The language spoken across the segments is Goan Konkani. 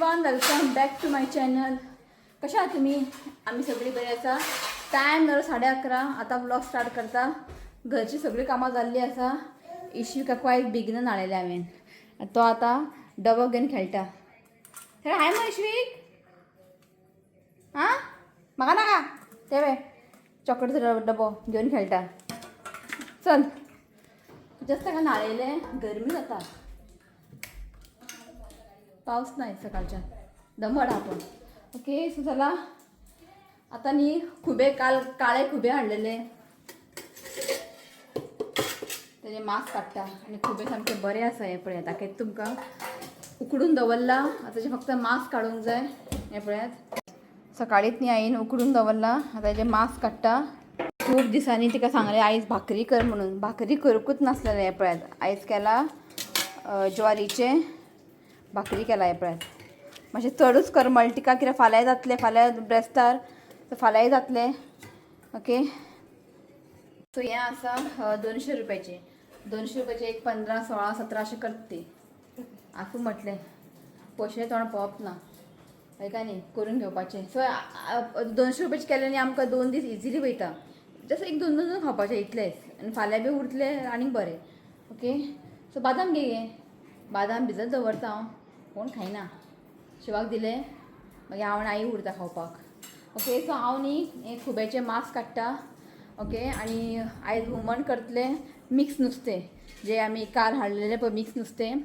Everyone, welcome back to my channel. कशा आहात तुम्ही? आम्ही सगळी बरी आसा. टायम जालो 11:30. आतां व्लॉग स्टार्ट करता. घरची सगळी कामां जाल्ली आसा. इश्वी काकू आयज बेगीन न्हाणयलें हांवें. तो आतां डबो घेवन खेळटा. हाय मग इश्वीक. आं, म्हाका नाका ते वे चॉकलेटचो डबो घेवन खेळटा. चल, जस्ट ताका न्हाणयलें. गरमी जाता. पावस नाही सकाळच्या, दमट आपण. ओके, सो चला, आता न्ही खुबे, काल काळे खुबे हाडलेले, तेजे मांस काडटा आनी खुबे सामके बरे आसा. हे पळयात, दाखयता तुमकां. उकडून दवरला, आतां तेजें फक्त मांस काडूंक जाय. हें पळयात, सकाळीच न्ही आईन उकडून दवरला, आतां तेजें मांस काडटा. खूब दिसांनी तिका सांगलें आयज भाकरी कर म्हणून, भाकरी करूंकूच नासलेलें. हें पळयात, आयज केला ज्वारीचें भाकरी केला. हें पळयात, मातशें चडूच कर म्हणलें तिका, कित्याक फाल्यांय जातलें, फाल्यां ब्रेस्तार, सो फाल्यांय जातलें. ओके, सो हें आसा 200 रुपयाचें. 200 रुपयाचें एक 15, 16, 17 अशें करता ती. आसूं म्हटलें, पयशे तोंड पळोवप ना, हय काय न्ही? करून घेवपाचें. सो 200 रुपयाचें केलें न्ही, आमकां 2 दीस इजिली वयता. जस्ट एक दोन दोन खावपाचें इतलेंच आनी फाल्यां बी उरतलें आनीक बरें. ओके, सो बादाम घे गे. बादाम भिजत दवरता हांव, कोण खायना. शिवाक दिले, मागीर हांव आनी आई उरता खावपाक. ओके, सो हांव न्ही हें खुब्याचें मांस काडटा. ओके, आनी आयज हुमण करतलें, मिक्स नुस्तें जें आमी काल हाडलेलें पळय मिक्स नुस्तें.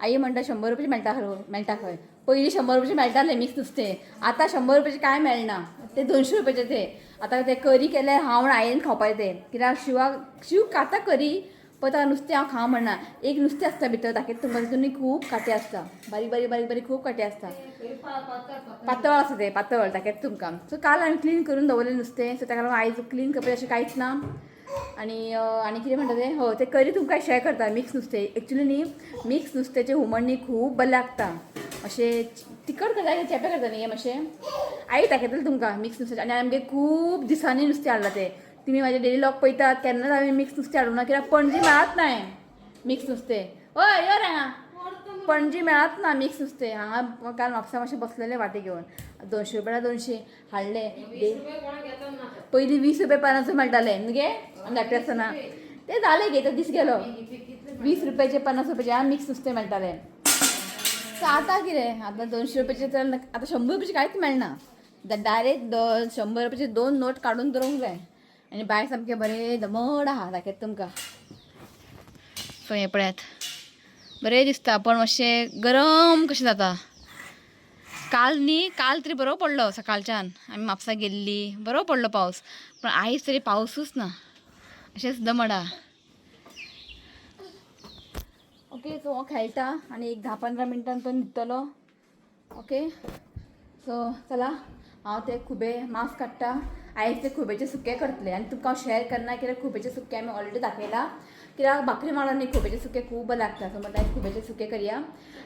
आई म्हणटा 100 रुपयाचें मेळटा खंय, मेळटा खंय. पयलीं 100 रुपयाचें मेळटालें मिक्स नुस्तें, आतां 100 रुपयाचें कांय मेळना. ते 200 रुपयाचें ते. आतां ते करी केल्यार हांव आनी आईन खावपाचें तें, कित्याक शिवाक, शिव खाता करी, पण ताका नुस्तें हांव खा म्हणना. एक नुस्तें आसता भितर, दाखयता तुमकां, तितून खूब कांटे आसता, बारीक बारीक बारीक बारीक खूब कांटे आसता, पातळ आसता ते पातळ. दाखयता तुमकां. सो काल हांवें क्लीन करून दवरलें नुस्तें, सो ताका लागून आयज क्लीन करपाचें अशें कांयच ना. आनी आनी कितें म्हणटा तें, हो ते करी तुमकां शेअर करता. मिक्स नुस्तें एक्चुली न्ही, मिक्स नुस्त्याचें हुमण न्ही खूब बरें लागता. अशें तिखट करता, चेपें करता न्ही मातशें. आई दाखयतलें तुमकां मिक्स नुस्तें. आनी आमगे खूब दिसांनी नुस्तें हाडलां तें. तुमी म्हाजें डेली व्लॉग पळयतात, केन्नाच हांवें मिक्स नुस्तें हाडूंक ना, कित्याक पणजी मेळत नाय मिक्स नुस्तें. हय, यो रे हांगा, पणजी मेळत ना मिक्स नुस्तें. हांगा काल म्हापसा मातशें बसलेलें वाटे घेवन, 200 रुपया 200 हाडले. पयलीं 20 रुपया 50 मेळटाले न्हू गे आमी धाकटे आसतना. ते जाले गे, तो दीस गेलो. 20 रुपयाचे, 50 रुपयाचे मिक्स नुस्तें मेळटालें. सो आतां कितें, आतां 200 रुपयाचे तर आतां 100 रुपयाचे कांयच मेळना. डायरेक्ट 100 रुपयाचे दोन नोट काडून दवरूंक जाय. आनी भायर सामकें बरें दमट आहा, दाखयता तुमकां. सो हें पळयात, बरें दिसता, पण मातशें गरम कशें जाता. काल न्ही, काल तरी बरो पडलो. सकाळच्यान आमी म्हापसा गेल्ली, बरो पडलो पावस, पण आयज तरी पावसूच ना, अशेंच दमट आहा. ओके, सो हो खेळटा आनी एक 10-15 मिनटान तो न्हिदतलो. ओके, सो चला, हांव ते खुबे मांस काडटा. आयज ते खुब्याचे सुकें करतले आनी तुमकां हांव शेअर करना, कित्याक खुब्याचें सुकें आमी ऑलरेडी दाखयलां. कित्याक भाकरी मारून न्ही खुब्याचें सुकें खूब बरें लागता. सो म्हणटा आयज खुब्याचें सुकें करया.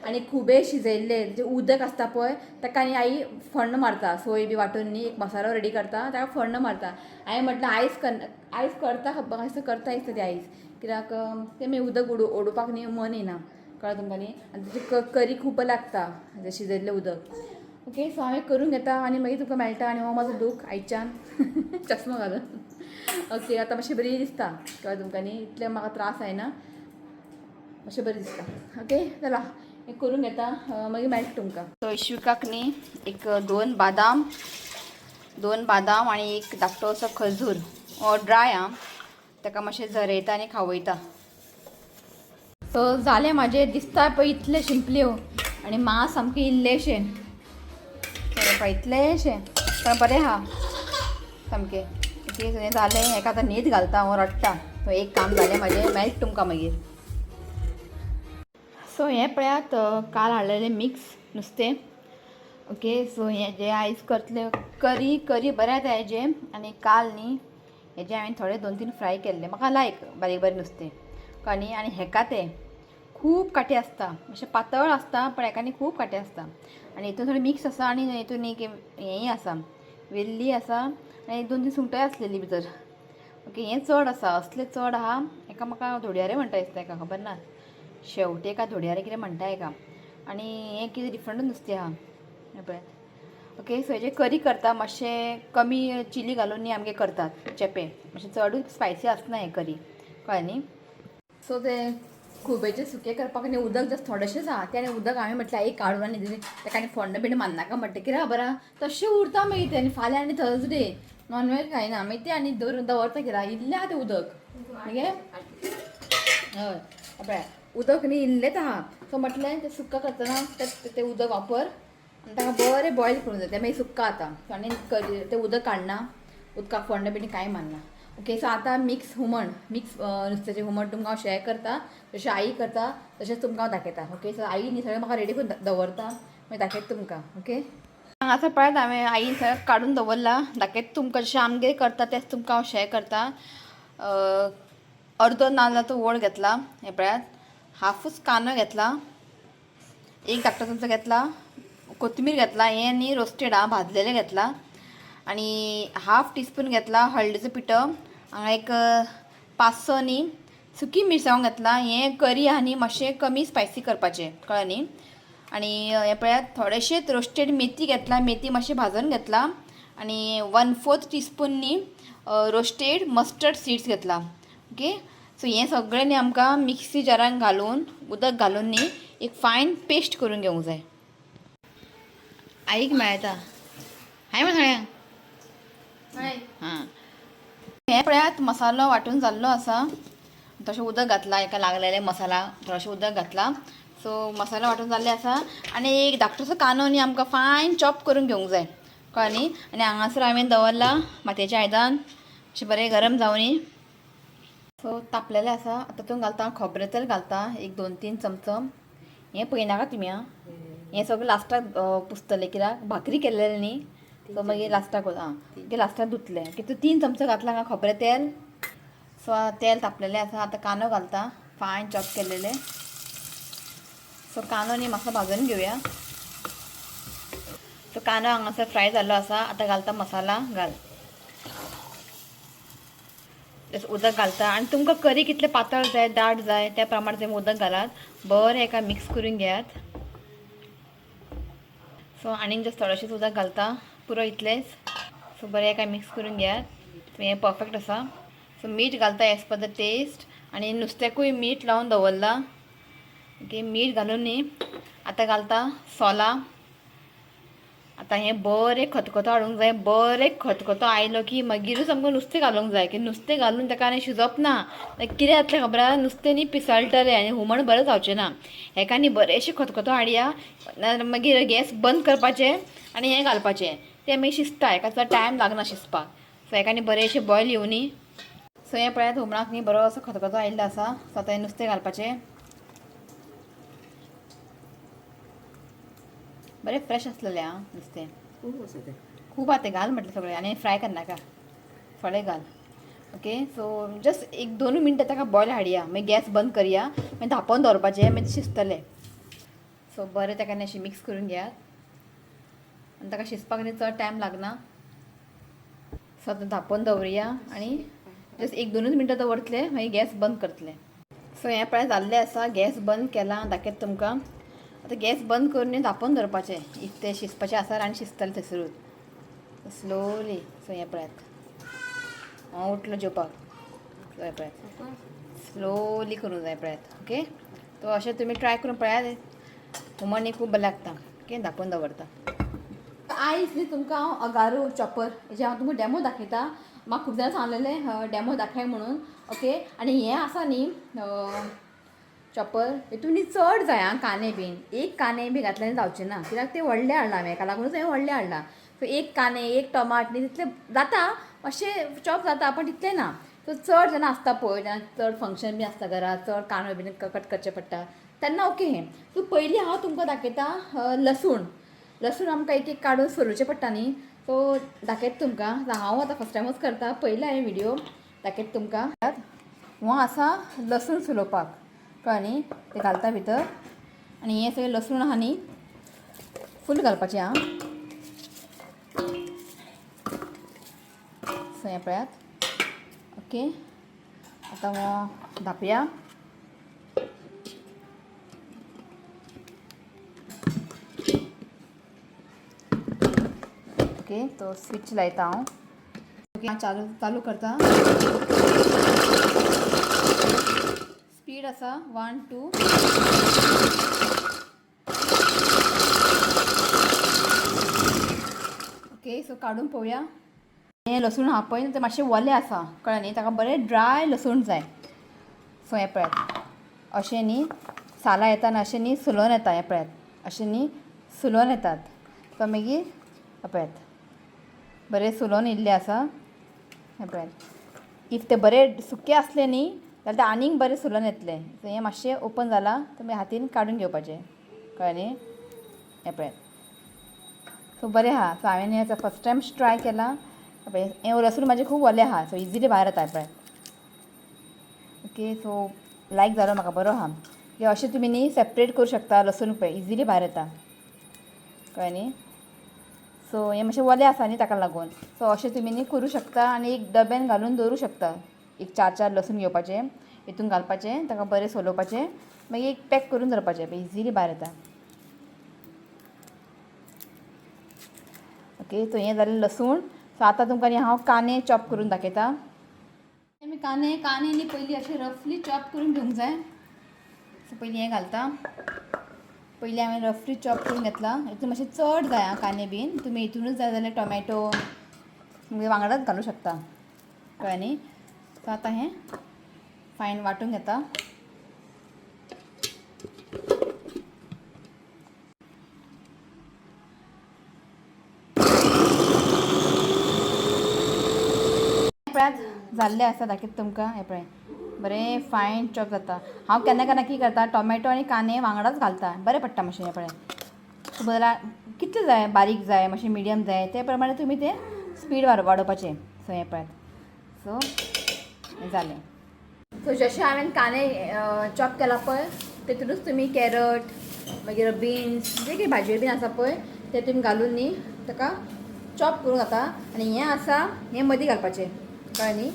आनी खुबे शिजयल्ले जे उदक आसता पळय, ताका न्ही आई फण्ण मारता. सोय बी वांटून न्ही एक मसालो रेडी करता, ताका फण्ण मारता. हांवें म्हटलें आयज कर, आयज करता, खबर आयज करता दिसता ती आयज, कित्याक तें मागीर उदक ओडोवपाक न्ही मन येना, कळ्ळें तुमकां न्ही? आनी तेची करी खूब लागता शिजयल्लें उदक. ओके, सो हांवें करून घेता आनी मागीर तुमकां मेळटा. आनी हो म्हाजो लूक आयच्यान चश्मा घालून. ओके, आतां मातशें बरी दिसता, कळ्ळें तुमकां न्ही? इतलें म्हाका त्रास जायना, मातशें बरें दिसता. ओके, चला, हें करून घेता, मागीर मेळटा तुमकां. सो इश्विकाक न्ही एक दोन बादाम, दोन बादाम आनी एक धाकटो असो खजूर, हो ड्राय आं, ताका मातशें झरयता आनी खावयता. सो जालें म्हाजें, दिसता पळय इतलें शिंपल्यो आनी मांस सामकें इल्लेशें पळय, इतलेशें, पण बरें आहा सामकें. ओके, हें जालें. हेका आतां न्हीद घालता हांव, रडटा. सो एक काम जालें म्हाजें, मेळटा तुमकां मागीर. सो हें पळयात, काल हाडलेलें मिक्स नुस्तें. ओके, सो हें जें आयज करतलें करी, करी बरें जाता हेजें. आनी काल न्ही हेजें हांवें थोडे 2-3 फ्राय केल्ले. म्हाका लायक बारीक बारीक नुस्तें कळ्ळें. आनी हेका तें खूब कांटे आसता, मातशें पातळ आसता, पण हेका न्ही खूब कांटे आसता. आनी हितून थोडें मिक्स आसा आनी हितून एक हेंय आसा, वेल्ली आसा आनी 2-3 सुंगटांय आसलेली भितर. ओके, हें चड आसा, असलें चड आहा. हेका म्हाका धोडयारे म्हणटा दिसता, हेका खबर ना, शेवटे काय धोडयारे कितें म्हणटा हेका. आनी हें कितें डिफरंट नुस्तें आहा हें पळयात. ओके, सो हेजे करी करता, मातशें कमी चिली घालून न्ही आमगे करतात चेपे, मातशें चडूच स्पायसी आसना हें करी, कळ्ळें न्ही. सो ते खुबेचें सुकें करपाक न्ही उदक जस्ट थोडेशेंच आहा तें, आनी उदक हांवें म्हटलें एक काडून आनी ताका आनी फोण्ण बिण्ण मारनाका म्हणटा, कित्याक खबर आहा तशें उरता मागीर तें. आनी फाल्यां आनी थर्सडे नॉनवेज खायना मागीर तें, आनी दवरून दवरता कित्याक इल्लें आहा तें उदक मगे. हय पळय उदक न्ही इल्लेंच आहा. सो म्हटलें तें सुक्का करतना तें उदक वापर आनी ताका बरें बॉयल करूंक जाय, तें मागीर सुक्का जाता. सो आनी करी तें उदक काडना, उदकाक फोण्ण बिण्ण कांय मारना. ओके, सो आतां मिक्स हुमण, मिक्स नुस्त्याचें हुमण तुमकां हांव शेअर करता, जशें आई करता तशेंच तुमकां हांव दाखयता. ओके, सो आई न्ही सगळें म्हाका रेडी करून दवरता, मागीर दाखयता तुमकां. ओके, हांगासर पळयात हांवें आईन सगळें काडून दवरलां, दाखयता तुमकां जशें आमगेर करता तेंच तुमकां हांव शेअर करता. अर्दो नाल्लाचो ओळ घेतला, हें पळयात, हाफूच कांदो घेतला, एक धाकटो चमचो घेतला, कोथमीर घेतला, हें न्ही रोस्टेड आहा, भाजलेलें घेतला, आनी हाफ टिस्पून घेतला हळदीचो पिठो, हांगा एक 5-6 न्ही सुकी मिरसांग घेतला. हें करी आहा न्ही मातशें कमी स्पायसी करपाचें, कळ्ळें न्ही. आनी हें पळयात थोडेशेंच रोस्टेड मेथी घेतला, मेथी मातशें भाजून घेतला, आनी 1/4 टिस्पून न्ही रोस्टेड मस्टर्ड सीड्स घेतला. ओके, सो हें सगळें न्ही आमकां मिक्सी जारान घालून उदक घालून न्ही एक फायन पेस्ट करून घेवंक जाय. आईक मेळटा हाय मग सगळ्यांक. हां, हें पळयात मसालो वांटून जाल्लो आसा, तशें उदक घातलां, एका लागलेलें मसाला थोडेशें उदक घातलां. सो मसालो वांटून जाल्ले आसा, आनी एक धाकटोसो कांदो न्ही आमकां फायन चॉप करून घेवंक जाय, कळ्ळें न्ही. आनी हांगासर हांवें दवरलां मातयेचें आयदन, अशें बरें गरम जावनी. सो तापलेलें आसा, आतां तातूंत घालता खोबरें तेल घालता एक 2-3 चमचो. हें पळयनाका तुमी आं, हें सगळें लास्टाक पुसतलें, कित्याक भाकरी केल्लें न्ही, सो मागीर लास्टाक आं मागीर लास्टाक धुतलें. कितू 3 चमचो घातला हांगा खोबरें तेल. सो तेल तापलेलें आसा, आतां कांदो घालता फायन चॉप केल्लेलें. सो कांदो न्ही मातसो भाजून घेवया. सो कांदो हांगासर फ्राय जाल्लो आसा, आतां घालता मसाला घाल, उदक घालता. आनी तुमकां करी कितलें पातळ जाय दाट जाय त्या प्रमाणे तुमी उदक घालात, बरें एका मिक्स करून घेयात. सो आनीक जस्ट थोडेशेंच उदक घालता, पुरो इतलेंच. सो बरें एका मिक्स करून घेयात, हें परफेक्ट आसा. सो मीठ घालता एज पर the test, आनी नुस्त्याकूय मीठ लावन दवरलां. ओके, मीठ घालून न्ही आतां घालता सोलां. आतां हें बरें खतखतो हाडूंक जाय, बरें खतखतो आयलो की मागीरूच आमकां नुस्तें घालूंक जाय, की नुस्तें घालून ताका आनी शिजप ना, कितें जातलें खबर आहा, नुस्तें न्ही पिसळटलें आनी हुमण बरें जावचें ना. हेका न्ही बरेंशें खतखतो हाडया, मागीर गॅस बंद करपाचें आनी हें घालपाचें, तें मागीर शिजता, हेका चड टायम लागना शिजपाक. सो हेका न्ही बरेंशें बॉयल येवनी. सो हें पळयात हुमणाक न्ही बरो असो खतखतो आयिल्लो आसा. सो आतां हें नुस्तें घालपाचें, बरें फ्रेश आसलेलें आं नुस्तें, खूब आसा तें, खूब आहा तें, घाल म्हटलें सगळें, आनी फ्राय करनाका, थोडें घाल. ओके, सो जस्ट 1-2 मिनटां ताका बॉयल हाडया, मागीर गॅस बंद करया, मागीर धांपोवन दवरपाचें, मागीर शिजतलें. सो बरें ताका न्ही अशें मिक्स करून घेयात, आनी ताका शिजपाक न्ही चड टायम लागना. सो आतां धांपोवन दवरुया आनी जस्ट 1-2 मिनटां दवरतले, मागीर गॅस बंद करतले. सो हें पळय जाल्लें आसा, गॅस बंद केला, दाखयता तुमकां. आतां गॅस बंद करून न्ही धांपोवन दवरपाचें, इतलें शिजपाचें आसा आनी शिजतलें थंयसरूच स्लोली. सो हें पळयात हांव उठलो जेवपाक. सो हें पळयात स्लोली करूंक जाय पळयात. ओके, तो अशें तुमी ट्राय करून पळयात, हुमण न्ही खूब बरें लागता. ओके, धांपून दवरता. आयज न्ही तुमकां हांव अगारो चॉपर हेजें हांव तुमकां डॅमो दाखयता. म्हाका खूब जाणां सांगलेलें डॅमो दाखय म्हणून. ओके, आनी हें आसा न्ही चॉपर, हितून न्ही चड जाय आं कांदे बीन, एक कांदे बी घातल्यार जावचें ना, कित्याक ते व्हडले हाडलां हांवें, हेका लागुनूच हांवें व्हडलें हाडलां. सो एक कांदे एक टमाट न्ही तितलें जाता, मातशें चॉप जाता पण तितलें ना. सो चड जेन्ना आसता पळय, जेन्ना चड फंक्शन बी आसता घरांत, चड कांदो बीन कट करचें पडटा तेन्ना ओके हें. सो पयलीं हांव तुमकां दाखयता लसूण. लसूण आमकां एक एक काडून सोलुचें पडटा न्ही, सो दाखयता तुमकां. हांव आतां फर्स्ट टायमूच करता, पयलें हांवें व्हिडियो दाखयता तुमकां. हो आसा लसूण सोलोवपाक, कळ्ळें न्ही, तें घालता भितर. आनी हें सगळें लसूण आहा न्ही फूल घालपाचें आं. सो हें पळयात. ओके, आतां हो धांपया. ओके तो स्विच लायता हांव. ओके चालू चालू करता. स्पीड आसा 1 2. ओके सो काडून पळोवया. हें लसूण आहा पळय तें मातशें वलें आसा, कळ्ळें न्ही, ताका बरें ड्राय लसूण जाय. सो हें पळयात अशें न्ही सालां येता आनी अशें न्ही सुलोन येता. हें पळयात अशें न्ही सुलोन येतात. सो मागीर हें पळयात बरें सुलोन येयल्लें आसा. हें पळयात if ते बरे सुके आसले न्ही जाल्यार ते आनीक बरें सुलोन येतलें. सो हें मातशें ओपन जालां तुमी हातीन काडून घेवपाचें, कळ्ळें न्ही. हें पळयात सो बरें आहा. सो हांवें हें फर्स्ट टायम ट्राय केलां. हें लसूण म्हाजें खूब वलें आहा, सो इजिली भायर येता. हें पळयात. ओके सो लायक जालो म्हाका, बरो आहा. हे अशें तुमी न्ही सेपरेट करूं शकता. लसूण पळय इजिली भायर येता, कळ्ळें न्ही. सो हें मातशें वलें आसा न्ही ताका लागून. सो अशें तुमी न्ही करूं शकता आनी एक डब्यान घालून दवरूं शकता. एक 4 4 लसूण घेवपाचें, हितून घालपाचें, ताका बरें सोलोवपाचें, मागीर एक पॅक करून दवरपाचें, इजिली भायर येता. ओके सो हें जालें लसूण. सो आतां तुमकां न्ही हांव कांदे चॉप करून दाखयता. आमी कांदे कांदे न्ही पयलीं अशें रफली चॉप करून घेवंक जाय. सो पयलीं हें घालता. पयलीं हांवें रफली चॉप करून घेतला. हितून मातशें चड जाय आं कांदे बीन. तुमी हितूनच जाय जाल्यार टोमॅटो मागीर वांगडाच घालूं शकता, कळ्ळें न्ही. सो आतां हें फायन वांटून घेता. पळयात जाल्लें आसा, दाखयता तुमकां. हें पळय बरें फायन चॉप जाता. हांव केन्ना केन्ना कितें करता, टोमॅटो आनी कांदे वांगडाच घालता, बरें पडटा मातशें. हें पळय तुमकां जाल्यार कितलें जाय, बारीक जाय मातशें मिडियम जाय ते प्रमाणे तुमी तें स्पीड वाडोवपाचें. सो हें पळयात. सो हें जालें. सो जशें हांवें कांदे चॉप केला पळय तेतूनच तुमी कॅरट मागीर बिन्स जे कितें भाजयो बीन आसा पळय ते तुमी घालून न्ही ताका चॉप करूंक जाता. आनी हें आसा हें मदीं घालपाचें, कळ्ळें न्ही.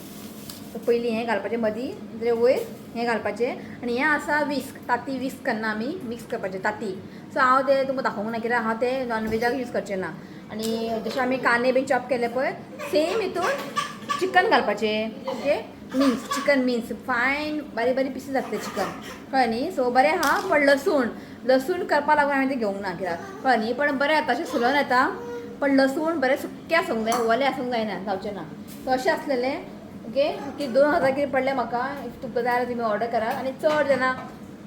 सो पयलीं हें घालपाचें मदीं, तेजे वयर हें घालपाचें. आनी हें आसा विस्क, ताती विस्क करना आमी, मिक्स करपाचें ताती. सो हांव तें तुमकां दाखोवंक ना कित्याक हांव तें नॉनवेजाक यूज करचें ना. आनी जशें आमी कांदे बीन चॉप केले पळय सेम हितून चिकन घालपाचें. Okay mince, chicken mince fine बारीक बारीक पिसीस जातले चिकन, कळ्ळें न्ही. सो बरें आहा. पण लसूण लसूण करपा लागून हांवें तें घेवंक ना कित्याक, कळ्ळें न्ही. पण बरें जाता अशें सुलोन येता. पण लसूण बरें सुक्कें आसूंक जाय, ओलें आसूंक जायना, जावचें ना. सो अशें आसलेलें. ओके की 2000 कितें पडलें म्हाका. If तुमकां जाय जाल्यार तुमी ऑर्डर करात. आनी चड जेन्ना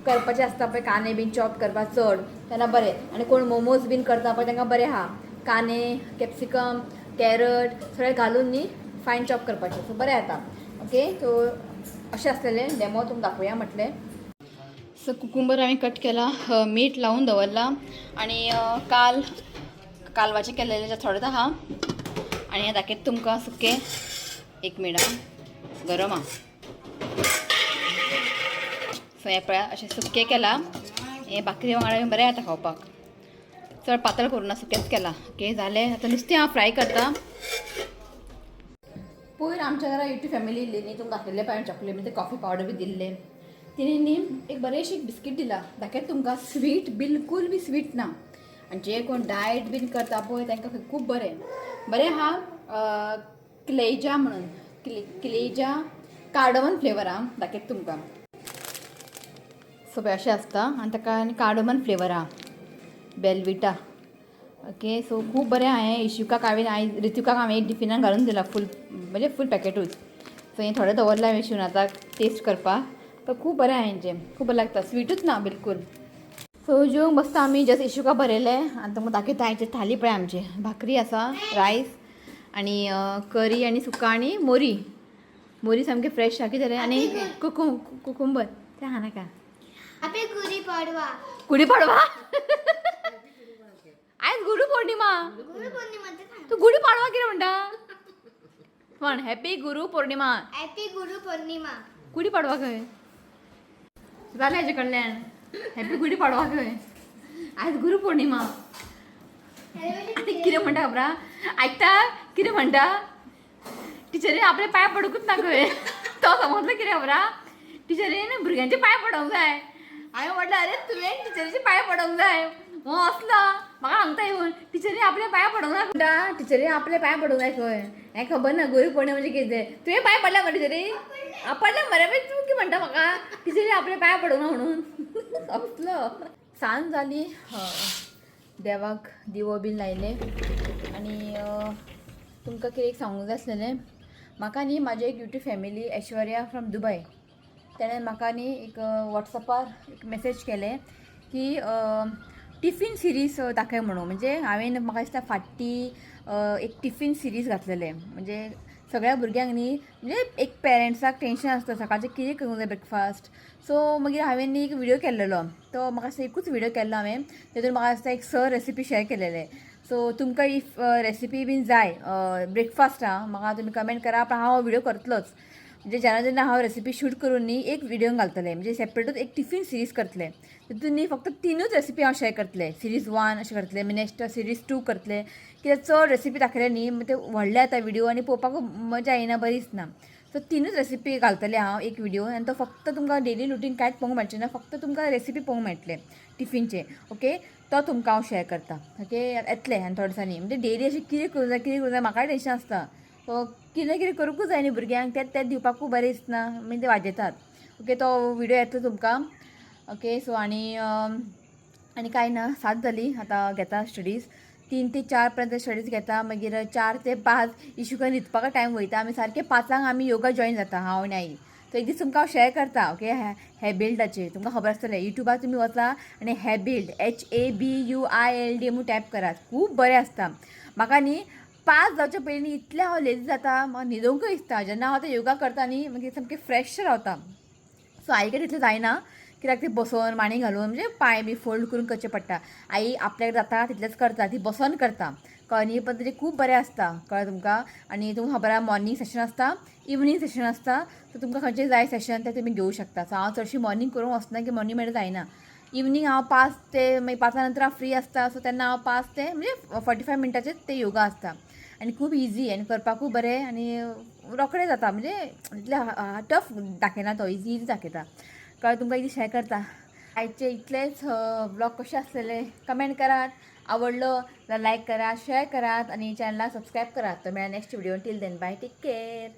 करपाचें आसता पळय कांदे बीन चॉप करपाक चड तेन्ना बरें. आनी कोण मोमोज बीन करता पळय तांकां बरें आहा. कांदे कॅप्सिकम कॅरट सगळें घालून न्ही फायन चॉप करपाचें, सो बरें जाता. ओके सो अशें आसलेलें डेमो तुमकां दाखोवया म्हटलें. सो कुकुंबर हांवें कट केला, मीठ लावून दवरलां. आनी काल कालवाचें केल्लेलें थोडें आहा. आनी हें दाखयता तुमकां सुकें. एक मिनट आं, गरम आहा. सो हें पळया अशें सुकें केलां. हें भाकरी वांगडा बरें जाता खावपाक. चड पातळ करूं ना, सुकेंच केलां. ओके जालें. आतां नुस्तें हांव फ्राय करता. पयर आमच्या घरा युट्यूब फॅमिली इल्ली न्ही, तुमकां दाखयल्लें पळय चॉकलेट म्हणजे कॉफी पावडर बी दिल्लें. तिणें न्ही एक बरेंशी बिस्कीट दिला, दाखयता तुमकां. स्वीट बिलकूल बी स्वीट ना. आनी जे कोण डायट बीन करता पळय तांकां खूब बरें बरें आहा. क्लेजा म्हणून, क्लेजा कार्डमन फ्लेवर आहा, दाखयता तुमकां. सो पळय अशें आसता आनी ताका आनी कार्डमन फ्लेवर आहा, बेलविटा. ओके सो खूब बरें आहा हें. इशुकाक हांवें आयज रितुकाक हांवें एक टिफिनान घालून दिला फूल, म्हणजे फूल पॅकेटूच. सो हें थोडें दवरलां हांवें शिवनाथाक टेस्ट करपाक. तर खूब बरें आहा हेंचें, खूब बरें लागता, स्विटूच ना बिलकूल. सो जेवंक बसता आमी. जस्ट इशुका बरयलें आनी तुमकां दाखयता आयची थाली पळय आमची. भाकरी आसा, रायस आनी करी आनी सुका आनी मोरी. मोरी सामकी फ्रेश आहा. कितें जालें? आनी कुकुंबर तें आहा नाका. Happy Gudi Padwa. Gudi Padwa? आयज गुरू पौर्णिमा. गुरु पौर्णिमा ते सांग. तू गुडी पाडवा कितें म्हणटा? पण हॅपी गुरू पौर्णिमा. हॅपी गुरु पौर्णिमा. गुडी पाडवा खंय जालें हेजे कडल्यान? हॅपी गुडी पाडवा खंय? आयज गुरू पौर्णिमा. आनी कितें म्हणटा खबर आहा? आयकता कितें म्हणटा? टिचरीन आपले पांय पडूंकच ना खंय. तो समजलो कितें खबर आहा? टिचरीन भुरग्यांचे पांय पडोंक जाय. हांवें म्हटलें अरे तुवें टिचरीचे पांय पडोंक जाय. हो असलो म्हाका सांगता येवन टिचरी आपल्या पांया पडूंक ना म्हणटा. टिचरी आपल्या पांया पडूंक जाय खंय. हें खबर ना गुरू पौर्णिमा म्हणजे कितें. तुवें पांय पडल्या मरे टिचरी? पडल्या मरे. मागीर तूं कितें म्हणटा म्हाका टिचरी आपल्या पांया पडूंक ना म्हणून? असलो. सांज जाली, देवाक दिवो बीन लायले आनी तुमकां कितें एक सांगूंक जाय आसलेलें म्हाका न्ही. म्हाजी एक YouTube family Aishwarya from Dubai, तेणें म्हाका न्ही एक वॉट्सॅपार एक मेसेज केलें की टिफीन सिरीज दाखय म्हणून. म्हणजे हांवें म्हाका दिसता फाटी एक टिफीन सिरीज घातलेलें. म्हणजे सगळ्या भुरग्यांक न्ही, म्हणजे एक पेरंट्साक टेंशन आसता सकाळचें कितें करूंक जाय ब्रेकफास्ट. सो मागीर हांवें न्ही एक व्हिडियो केल्लेलो. तो म्हाका दिसता एकूच व्हिडियो केल्लो हांवें. तेतून म्हाका दिसता एक स रेसिपी शेअर केलेले. सो तुमकां if recipe बीन जाय ब्रेकफास्ट आं, म्हाका तुमी कमेंट करा. पण हांव व्हिडियो करतलोच. म्हणजे जेन्ना जेन्ना हांव रेसिपी शूट करून न्ही एक व्हिडियो घालतलें, म्हणजे सेपरेटूच एक टिफीन सिरीज करतलें. तितून न्ही फक्त तिनूच रेसिपी हांव शेअर करतलें. सिरीज 1 अशें करतलें, मागीर नेक्स्ट सिरीज 2 करतलें. कित्याक चड रेसिपी दाखयले न्ही मागीर ते व्हडले जाता व्हिडियो आनी पळोवपाक मजा येना, बरी दिसना. सो तिनूच रेसिपी घालतलें हांव एक व्हिडियो आनी तो फक्त तुमकां डेली रुटीन कांयच पळोवंक मेळचें ना, फक्त तुमकां रेसिपी पळोवंक मेळटले टिफिनचे. ओके, तो तुमकां हांव शेअर करता. ओके, येतलें आनी थोडे दिसांनी. म्हणजे डेली अशें कितें करूं जाय, कितें करूं जाय, म्हाकाय टेंशन आसता. सो कितें कितें करूंकूच जाय न्ही भुरग्यांक, तें तें दिवपाकूय बरें दिसना, मागीर ते वाजेतात. ओके, तो व्हिडियो येतलो तुमकां. ओके, सो आनी आनी कांय ना. 7 जाली आतां, घेता स्टडीज. 3 ते 4 पर्यंत स्टडीज घेता. मागीर 4 ते 5 इशुका न्हिदपाक टायम वयता. आमी सारके 5 आमी योगा जॉयन जाता, हांव आनी आई. सो एक दीस तुमकां हांव शेअर करता. ओके, हॅबिल्डाचेर तुमकां खबर आसतलें. युट्यूबार तुमी वचा आनी हॅबिल्ड HABUILD म्हणून टॅप करात. खूब बरें आसता. म्हाका न्ही 5 जावचे पयलीं इतलें हांव लेजी जाता, म्हाका न्हिदोंकूय दिसता. जेन्ना हांव आतां योगा करता न्ही, मागीर सामकें फ्रेश रावता. सो आई कडेन तितलें जायना, कित्याक ती बसोन मांडी घालून, म्हणजे पांय बी फोल्ड करून करचें पडटा. आई आपल्याक जाता तितलेंच करता, ती बसोन करता, कळ्ळें न्ही. पण तेजें खूब बरें आसता, कळ्ळें तुमकां. आनी तुमकां खबर आहा, मॉर्निंग सेशन आसता, इवनींग सेशन आसता. सो तुमकां खंयचें जाय सेशन तें तुमी घेवं शकता. सो हांव चडशी मॉर्निंग करूंक वचना की मॉर्निंग म्हळ्यार जायना. इवनींग हांव 5 ते मागीर 5 नंतर हांव फ्री आसता. सो तेन्ना हांव 5 ते म्हणजे 45 मिनटाचेच ते योगा आसता आनी खूब इजी आनी करपाकूय बरें आनी रोखडें जाता. म्हणजे इतलें टफ दाखयना तो, इजी इजी दाखयता, कळ्ळें तुमकां. इतलें शेअर करता. आयचे इतलेच. ब्लॉग कशे आसलेले कमेंट करात. आवडलो जाल्यार लायक करात, शेअर करात आनी चॅनलाक सबस्क्रायब करात. तर मेळ्ळा next video. Till then, bye, take care.